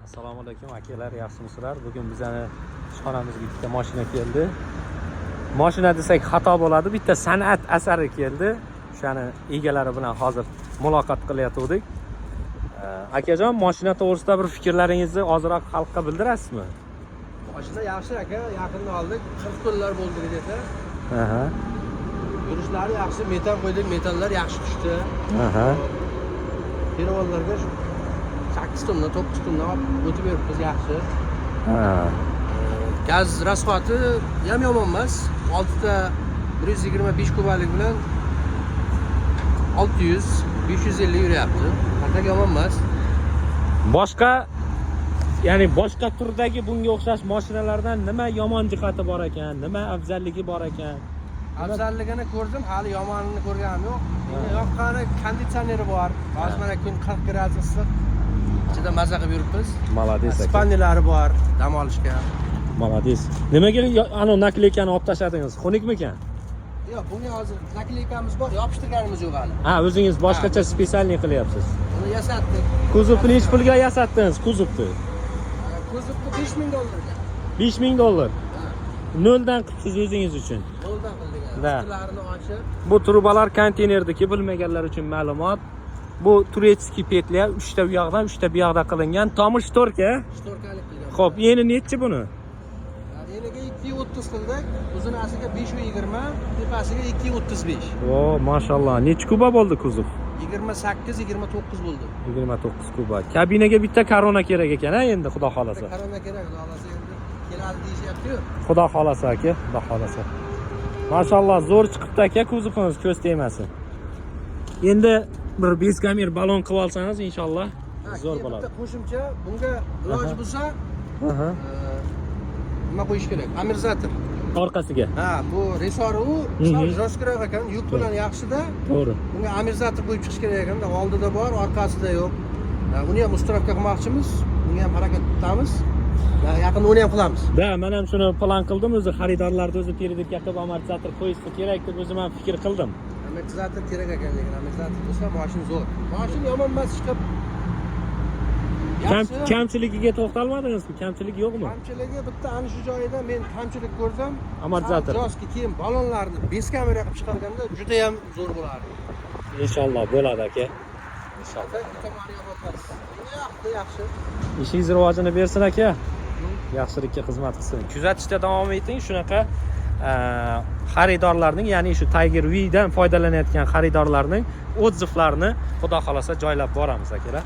Assalomu alaykum, akalar, yaxshimisizlar? Bugun bizani ishxonamizga ikkita mashina keldi. Mashina desak, xato bo'ladi, bitta san'at asari keldi. O'shani egalari bilan hozir muloqot qilayotgandik. Akajon, mashina to'g'risida bir fikrlaringizni ozroq xalqqa bildirasizmi? Mashina yaxshi, aka, yaqinda oldik. 40 dollar bo'ldi где-то. Yurishlari yaxshi, metan qo'ydik, metanlar yaxshi tushdi. Перевал larga shu 8 tonna, 9 tonna olib o'tib beribmiz, yaxshi. Gaz расход i ham yomon emas. 6 ta 125 kubalik bilan 600, 550 yuryapti. Qanday yomon emas. Boshqa, ya'ni boshqa turdagi bunga o'xshash mashinalardan nima yomon jihati bor ekan, nima afzalligi bor ekan? Afzalligini ko'rdim, hali yomonini ko'rganim yo'q. Menga yoqqani, konditsioneri bor. Hozir mana kun 40 gradus issiq. Ichida maza qilib yuribmiz. Молодец, aka. Спальни lari bor dam olishga. Молодец. Nimaga anavi наклейка ni olib tashladingiz? Xunukmikan? Yo'q, bunga hozir наклейка miz bor, yopishtirganimiz yo'q hali. Ha, o'zingiz boshqacha специальный qilyapsiz. Uni yasatdik. Kuzovni nechi pulga yasatdingiz kuzovni? Kuzovni 5000 dollarga. 5000 dollar. Ha, Noldan qilibsiz o'zingiz uchun. Noldan qildik. Да. Qutilarini ochib, Bu trubalar konteynerniki, bilmaganlar uchun ma'lumot. Bu турецкий петля, uchta u yoqdan, uchta bu yoqda qilingan. Tomi шторка. Шторка lik qilgan. Xo'p, eni nechi buni? Eniga 2.30 qildik. Uzunasiga 5.20, tepasiga 2.35. O, mashalloh. Nechi kuba bo'ldi kuzov? 28, 29 bo'ldi. 29 kuba. Kabinaga bitta korona kerak ekan, a, endi xudo xolasa. Korona kerak, xudo xolasa, endi keladi deyishyapti-yu. Xudo xolasa, aka, xudo xolasa. Mashalloh, zo'r chiqibdi, aka, kuzovingiz, ko'z tegmasin. Endi bir безкамер balon qilib olsangiz, inshaalloh Ha, zo'r keyin bo'ladi. bitta qo'shimcha bunga iloji bo'lsa, nima qo'yish kerak? Amortizator. Orqasiga. Ha, bu resori u sal жёсткий roq ekan, yuk bilan yaxshida. Bunga amortizator qo'yib chiqish kerak ekanda, oldida bor, orqasida yo'q. Ha, uni ham установка qilmoqchimiz, bunga ham harakatdamiz. Ha, yaqinda uni ham qilamiz. Да, men ham shuni plan qildim, o'zi xaridorlarni o'zi передок ka qilib amortizator qo'yishsa kerak deb o'zim ham fikr qildim. Amortizator kerak ekan, lekin amortizator bo'lsa, mashina zo'r. Mashina yomon emas chiqib. Yaxshi. Kamchiligiga to'xtalmadingizmi? Kamchilik yo'qmi? Kamchiligi bitta ana shu joyida men kamchilik ko'rdim. Amortizator. Sal жёсткий, keyin balonlarni без камера qilib chiqarganda juda ham zo'r bo'lardi. Inshaalloh bo'ladi, aka. Inshaalloh. Bu tomoni yomon emas. Menga yoqdi, yaxshi. Ishingiz rivojini bersin, aka. Yaxshilikka xizmat qilsin. Kuzatishda davom eting. Shunaqa xaridorlarning, ya'ni shu Tiger V dan foydalanayotgan xaridorlarning отзыв larini xudo xolasa joylab boramiz, akalar.